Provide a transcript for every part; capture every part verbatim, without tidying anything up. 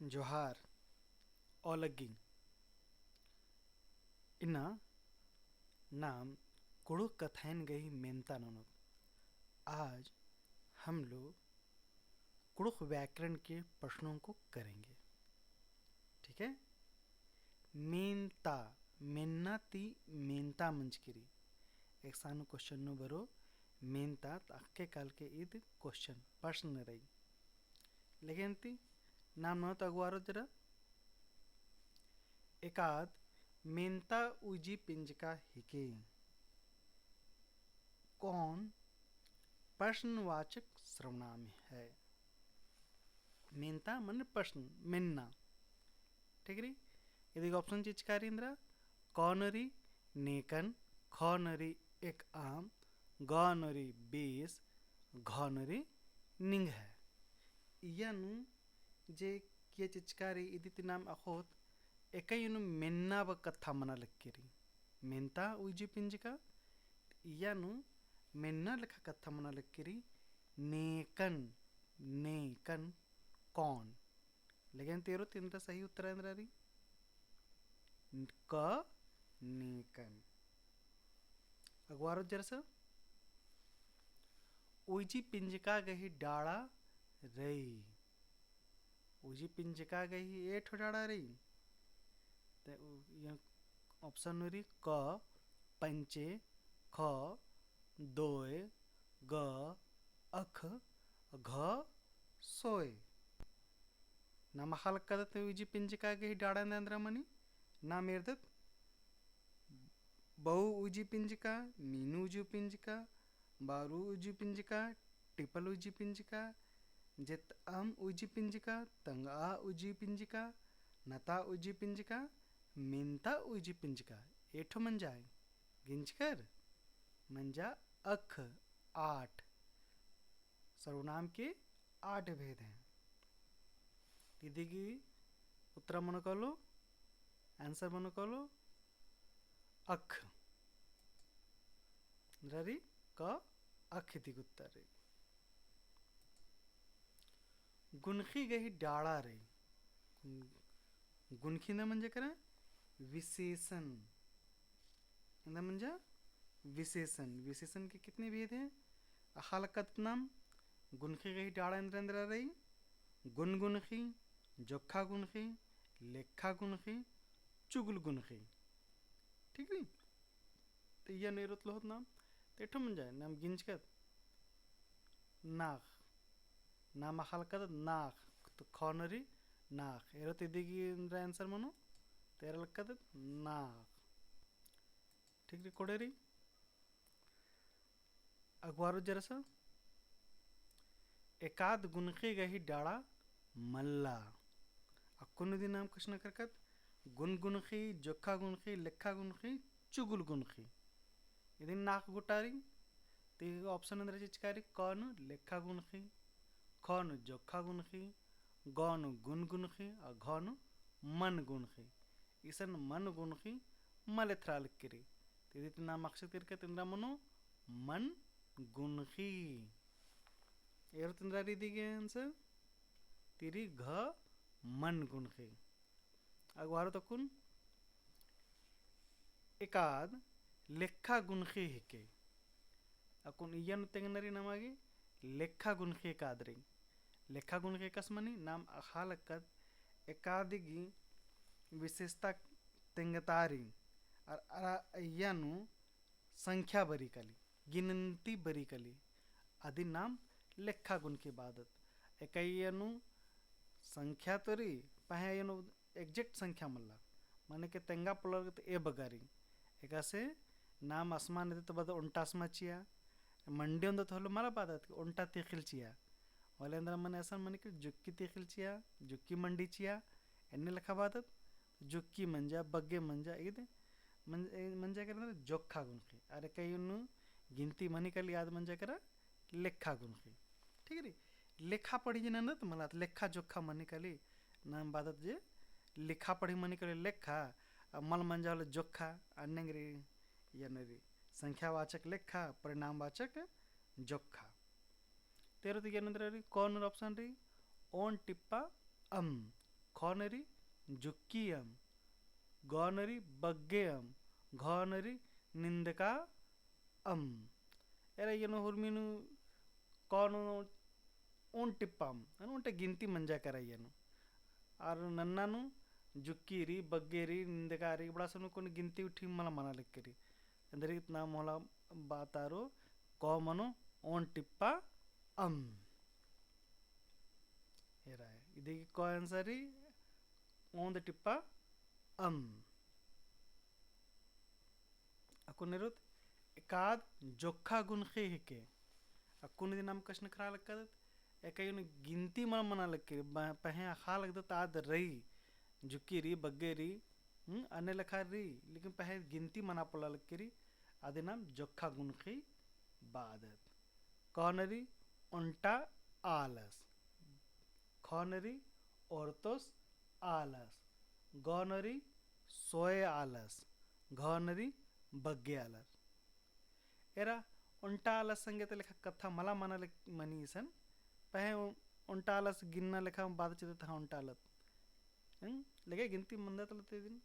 जोहार, ओलग्गी। इन्ना नाम कुँड़ुख़ कत्थाइन गही मेन्ता ननोत। आज हम लोग कुँड़ुख़ व्याकरण के प्रश्नों को करेंगे। ठीक है? मेन्ता, मेन्ना ती मेन्ता मंजकी रई। एकसानु question नू बरो मेन्ता, तो अक्के काल के ईद question, प्रश्न रई। लेकिन ती नाम ननोत अगुवारो जरा। एकाद मेन्ता उइजी पिंजका हिके। कौन प्रश्नवाचक सर्वनाम है? मेन्ता मने प्रश्न, मेन्ना। ठीक रई? इदी गे option चिचका रई एन्दरा, क नू रई नेकन, ख नू रई एकअम, ग नू रई बेस, घ नू रई निंग्है। इय्या नू जे किय्या चिचका रई इदी ती नाम अख़ोत, एकई नू मेन्ना बग्गे कत्था मना लग्गी रई। मेन्ता उइजी पिंजका, इय्या नू मेन्ना लेखा कत्था मना लग्गी रई, नेकन, नेकन कौन। लेकिन तेरो तिंद्रा सही उत्तर एन्दरा रई? क नेकन। अगुवारो जरसा, उइजी पिंजका गही डाड़ा रई। उइजी पिंजका गही एठो डाड़ा रई। ते उ, इय्या option नू रई क पंचे, ख दोय, ग अख, घ सोय। नाम अख़आ लक्कादत उइजी पिंजका गही डाड़ा एन्दरा मनी, नाम एरदत बऊ उइजी पिंजका, मीनू उइजी पिंजका, बारू उइजी पिंजका, टिपल उइजी पिंजका, जेतअम उइजी पिंजका, तंगआ उइजी पिंजका, नता उइजी पिंजका, मेन्ता उइजी पिंजका। एठो मंजा गिंजकर मंजा अख आठ। सर्वनाम के आठ भेद हैं। इदी गे उत्तर मनो कालो, answer मनो कालो, अख। एन्दरा रई क अख इदी गे उत्तर रई। गुनख़ी गही डाड़ा रई। गुनख़ी एन्दरा मंजा केरा विशेषण। एन्दरा मंजा विशेषण। विशेषण के कितने भेद हैं? अख़आ लक्कादत नाम गुनख़ी गही डाड़ा एन्दरा एन्दरा रई, गुन गुनख़ी, जोखा गुनख़ी, लेखा गुनख़ी, चुगल गुनख़ी। ठीक रई? तो इय्या नू एरोत लहोत नाम, तो एठो मंजा, नाम गिंजकत नाख़, नाम अख़आ लक्कादत नाख़, तो ख नू रई नाख़। एरोत इदी गे एन्दरा answer मनो, तो एरा लक्कादत नाख़। ठीक रई, कोड़े रई। अगुवारो जरसा, एकाद गुनख़ी गही डाड़ा मल्ला। अक्कुन इदी नाम question केरकत, गुन गुनख़ी, जोखा गुनख़ी, लेखा गुनख़ी, चुगल गुनख़ी। इदिन नाख़ गोटा रई, ती option एन्दरा चिचका रई, क नू लेखा गुनख़ी, ख नू जोखा गुनख़ी, ग नू गुन गुनख़ी, आ घ नू मन गुनख़ी। इसन मन गुनख़ी मल एथरा लक्की रई। ती इदी ती नाम अख़चकत केरकत एन्दरा मनो मन गुनख़ी। एरोत एन्दरा रई इदी गे answer, ती रई घ मन गुनख़ी। अगुवारो तकुन एकाद लेखा गुनख़ी हिके। अक्कुन इय्या नू तेंगना रई नमा गे लेखा गुनख़ी एकाद रई। लेखा गुनख़ी एकासे मनी नाम अख़आ लक्कत एकादी गही विशेषता तेंगता रई। अरा इय्या नू संख्या बरी काली, गिनती बरी काली, अदिन नाम लेखा गुनख़ी बअदत। एका इय्या नू संख्या तो रई, पहें इय्या नू exact संख्या मल्ला, मने के तेंगा पोल्लर गे तो ए बग्गे रई। एकासे नाम असमान एदे तो बअदत ओन्टा असमा चिआ, मंडी ओन्दत होले मला बअदत ओन्टा तीख़िल चिआ। होले एन्दरा मने असन मने के जुक्की तीख़िल चिआ, जुक्की मंडी चिआ, एन्ने लेखा बअदत। जुक्की मंजा, बग्गे मंजा, ईद मंजा केरा जोखा गुनख़ी। अरा एका इय्या नू गिनती मनी काली आद मंजा केरा लेखा गुनख़ी। ठीक रई? लेखा पढ़ी जे ननदत मलात, लेखा जोखा मनी काली नाम बअदत जे लेखा पढ़ी मनी काली लेखा, आ मल मंजा होले जोखा, अन्नेंग रई, इय्या नू रई संख्यावाचक लेखा, परिणामवाचक जोखा। तेरो ती इय्या नू एन्दरा रई, क नू option रई, ओन टिप्पा अम, ख ख़ नू रई जुक्की अम, ग नू रई बग्गे अम, घ नू रई निंदका अम। एरा इय्या नू हुरमी नू क नू ओन टिप्पा अम, अन ओन्टे गिनती मंजा केरा इय्या नू। आर नन्ना नू जुक्की रई, बग्गे रई, निंदका रई, इबड़ा सब नू कोनो गिनती उठी मला मना लक्की रई। एन्देरगे इतना मला बात आरो क मनो ओन टिप्पा अम। एरा है। इदी की क answer रई ओन्द टिप्पा अम। अक्कुन एरोत एकाद जोक्खा गुनखी हिके। अक्कुन इदी नाम कछनखरआ लक्कादत, एका इय्या नू गिनती मल मना लक्की रई, ब-, पहें अख़आ लगदत आद रई, जुक्की रई, बग्गे रई, हम्म, अन्ने लेखा रई, लेकिन पहें गिनती मना पोल्ला लक्की रई, अदी नाम जोक्खा गुनखी बअदत। क नू रई ओन्टा आलस, ख नू रई ओरतोस आलस, ग नू रई सोय आलस, घ नू रई बग्गे आलस। एरा ओन्टा आलस संगे ता लेखा कत्था मला मना ले-, मनी इसन, पहें ओ-, ओन्टा आलस गिनना लेखा बात चिदत हाँ ओन्टा आलस। हम्म? लेकिन गिनती मंदत लते दिन।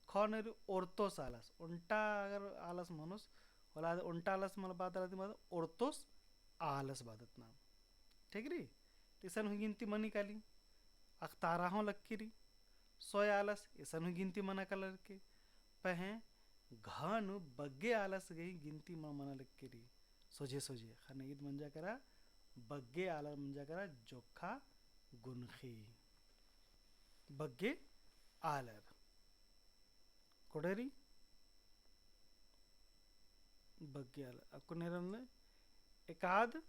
ख नू रई ओरतोस आलस। ओन्टा अगर आलस मनोस, होला ओन्टा आलस मल बादत लते बाद ओरतोस आलस बादत नाम। ठीक रई? तो इसन हूँ गिनती मनी काली। अख़तारआ हूँ लक्की रई। सोय आलस, इसन हूँ गिनती मना काला लक्की। पहें घ नू बग्गे आलस गही गिनती मल मना लक्की रई। सोझे सोझे। ख़ने ईद मंजा केरा, बग्गे आलर मंजा केरा जोक्खा गुनखी। बग्गे आलर। कोड़े रई? बग्गे आलर। अक्कुन एरा एन्देर एकाद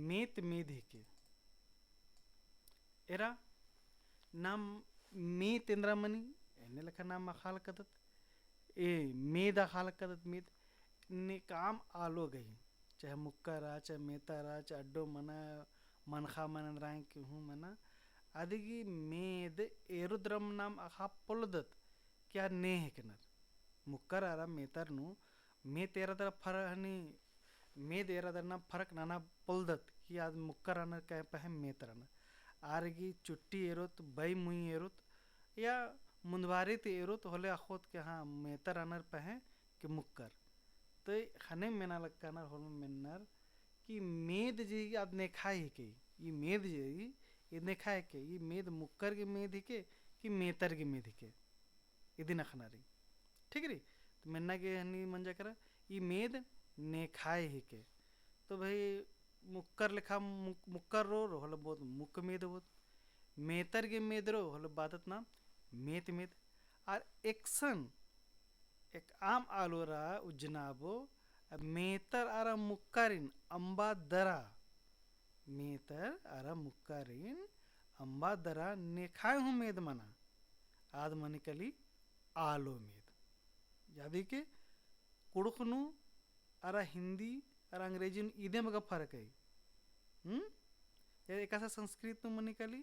मेत मेद हिके। एरा नाम मेत एन्दरा मनी, एन्ने लेखा नाम अख़आ लक्कादत, ए, मेद अख़आ लक्कादत, मेद। नेकाम आलो गही, चाहे मुक्कर आ, चाहे मेतर आ, चाहे अड्डो मना, मनखा मना, एन्दरा केहू मना, अदी गही मेद एरोत रम नाम अख़आ पोल्लदत, कि आ ने हिकनर। मुक्कर अरा मेतर नू मेत एरा दरा फर-, हनी, मेद एरा दरा नाम फरक नना पोल्लदत कि आद मुक्कर रअनर का पहें मेतर रअनर। आर गही चुट्टी एरोत, बई मुई एरोत, या मुन्दबारी ती एरोत होले अख़ोत कि हाँ, मेतर रअनर पहें कि मुक्कर। तो ख़ने मेना लक्कानर होले मेन्नर कि मेद जे आद नेखा हिके, ई मेद जे ई नेखा हिके, ई मेद मुक्कर गे मेद हिके कि मेतर गे मेद हिके। इदिन अख़ना रई। ठीक रई? तो मेन्ना गे हनी मंजा केरा, ई मेद नेखाय हिके। तो भाई, मुक्कर लेखा मुक-, मुक्कर रओ, रओ होले बहुत मुक मेद बहुत। मेतर गे मेद रओ होले बादत नाम मेत मेद। आर एकसन, एकअम आलो रा उज्जना बओ, मेतर अरा मुक्कारिन अम्बा दरा, मेतर अरा मुक्कारिन अम्बा दरा नेखाय हूँ मेद मना। आद मनी काली आलो मेद। यादी के कुँड़ुख़ नू अरा हिन्दी अरा अंग्रेजी नू इदिम गा फरक है। हम्म? या एकासे संस्कृत नू मनी काली,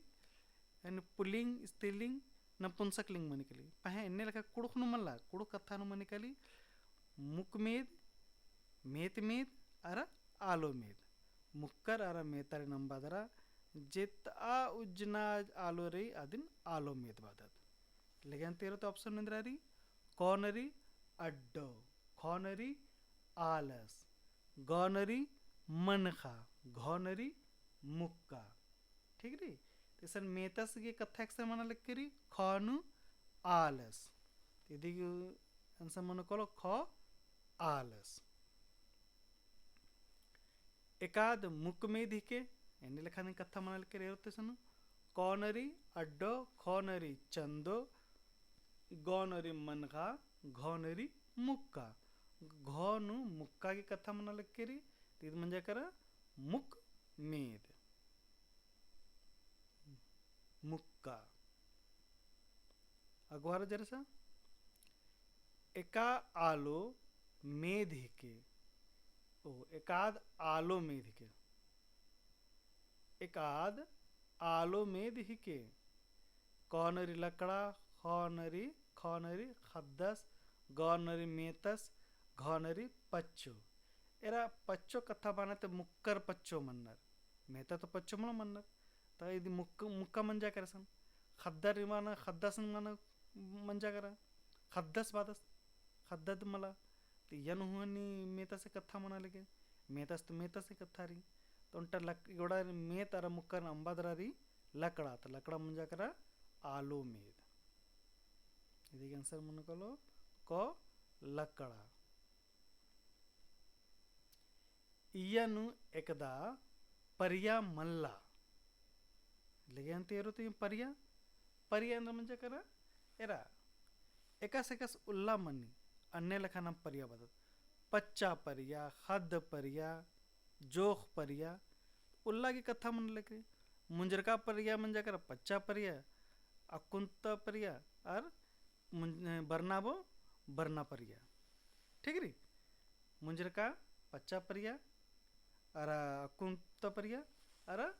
यानी पुल्लिंग, स्त्रीलिंग, नपुंसकलिंग मनी काली। पहें एन्ने लेखा कुँड़ुख़ नू मल्ला, कुँड़ुख़ कत्था नू मनी काली, मुक मेद, मेत मेद, अरा आलो मेद। मुक्कर अरा मेतर अम्बा दरा जेतआ उज्जना आलो रई, अदिन आलो मेद बादत। लेकिन तेरो तो option एन्दरा रई, क नू रई अड्डो, ख नू रई आलस, ग नू रई मनखा, घ नू रई मुक्का। ठीक रई? तो इसन मेतस गे कत्था एकसन मना लक्की रई, ख नू आलस। तो इदी गे answer मनो कालो ख आलस। एकाद मुक मेद हिके, एन्ने लेखा दिन कत्था मना लक्की रई एरोत इसन। क नू रई अड्डो, ख नू रई चंदो, ग नू रई मनखा, घ नू रई मुक्का। घ नू मुक्का गे कत्था मना लक्की रई, तो इद मंजा केरा मुक मेद। मुक्का। अगवार जरसा। एका आलो मेद हिके। ओ, एकाद आलो मेद हिके। एकाद आलो मेद हिके। क नू रई लकड़ा, ख नू रई, ख नू रई ख़द्दस, ग नू रई मेतस, घ नू रई पच्चो। एरा पच्चो कत्था बअनर ते मुक्कर पच्चो मन्नर। मेतर तो पच्चो मल मन्नर। त इदी मुक्क-, मुक्का मंजा केरा सन। ख़द्दर मना, ख़द्दस मना मंजा केरा। ख़द्दस बादस, ख़द्दद मला। त इय्या नू हूँ अन्नी मेतसे कत्था मना लगे। मेतस त मेतसे कत्था रई। त ओन्टा लक-, एवड़ा मेत अरा मुक्कर अम्बा दरा रई लकड़ा। त लकड़ा मंजा केरा आलो मेद। इदी गे answer मनो कालो क लकड़ा। इय्या नू एकदा परिया मल्ला। लगे अन्ती एरोत इय्या परिया, परिया एन्देर मंजा केरा, एरा। एकासे एकासे उल्ला मनी, अन्ने लेखा नाम परिया बअदत। पच्चा परिया, ख़द्द परिया, जोख परिया, उल्ला गे कत्था मना लगी। मुंजरका परिया मंजा केरा पच्चा परिया, अक्कुन्ता परिया, अरा मुंज-, बरना बो बरना परिया। ठीक रई? मुंजरका पच्चा परिया, अरा अक्कुन्ता परिया, अरा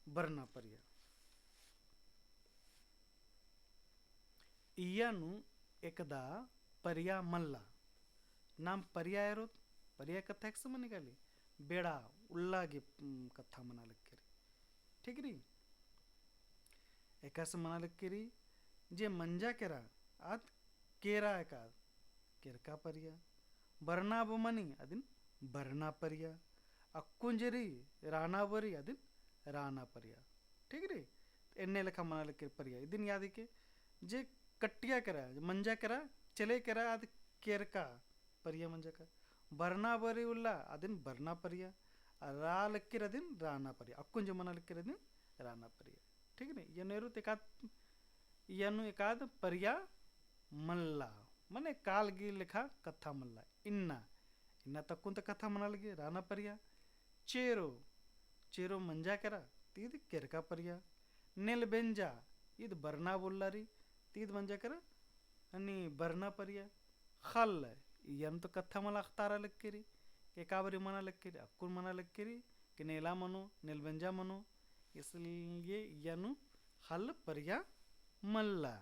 बरना परिया। इय्या नू एकदा परिया मल्ला। नाम परिया एरोत, परिया कत्था एकासे मनी काली? बेड़ा, उल्ला गे, उम, कत्था मना लगी रई। ठीक रई? एकासे मना लगी रई, जे मंजा केरा, आद केरा एकाद, केरका परिया। बरना बो मनी, अदिन बरना परिया। अक्कुन जे रई, राना बो रई, अदिन राना परिया। ठीक रई? एन्ने लेखा मना लगी रई परिया। इदिन याद हिके, जे कट्टिया केरा, मंजा केरा, चले केरा, आद केरका परिया मंजा केरा। बरना बो रई उल्ला, अदिन बरना परिया। अरा लगी रई अदिन राना परिया। अक्कुन जे मना लगी रई अदिन राना परिया। ठीक रई? इय्या नू एरोत एकाद, इय्या नू एकाद परिया मल्ला। मने काल गे लेखा कत्था मल्ला। इन्ना, इन्ना त अक्कुन्ता कत्था मना लगी, राना परिया। चेरो, चेरो मंजा केरा, ती ईद केरका परिया। नेलबेंजा, ईद बरना बो उल्ला रई, ती ईद मंजा केरा, अन्नी बरना परिया। ख़ल्ल, इय्या नू तो कत्था मला अख़तारा लगी रई, के एका बारी मना लगी रई, अक्कुन मना लगी रई, के नेला मनो, नेलबेंजा मनो, इसलिए इय्या नू ख़ल्ल परिया मल्ला।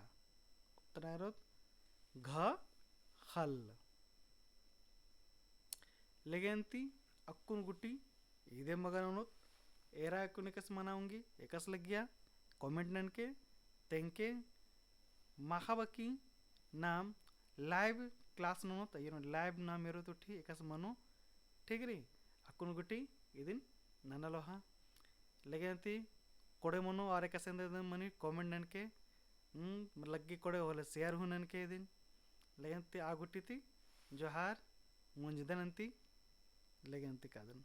उत्तर एरोत घ ख़ल्ल। लगे अन्ती अक्कुन गूटी इदे मगर ओनोत, एरा अक्कुन एकासे मना ओंगी, एकासे लग्गिया, comment ननके, तेंगके, माख़ा बकी नाम live class ननोत, अइय्या नू live नाम एरोत उठी, एकासे मनो, ठीक रई, अक्कुन गूटी इदिन नना लोहा। लगे अन्ती कोड़े मनो अरा एकासे एन्देर मनी comment ननके, हम्म, लग्गी कोड़े होले share हूँ ननके इदिन। लगे अन्ती आ गूटी ती जोहार, मुंजदन अन्ती, लगे अन्ती कादन।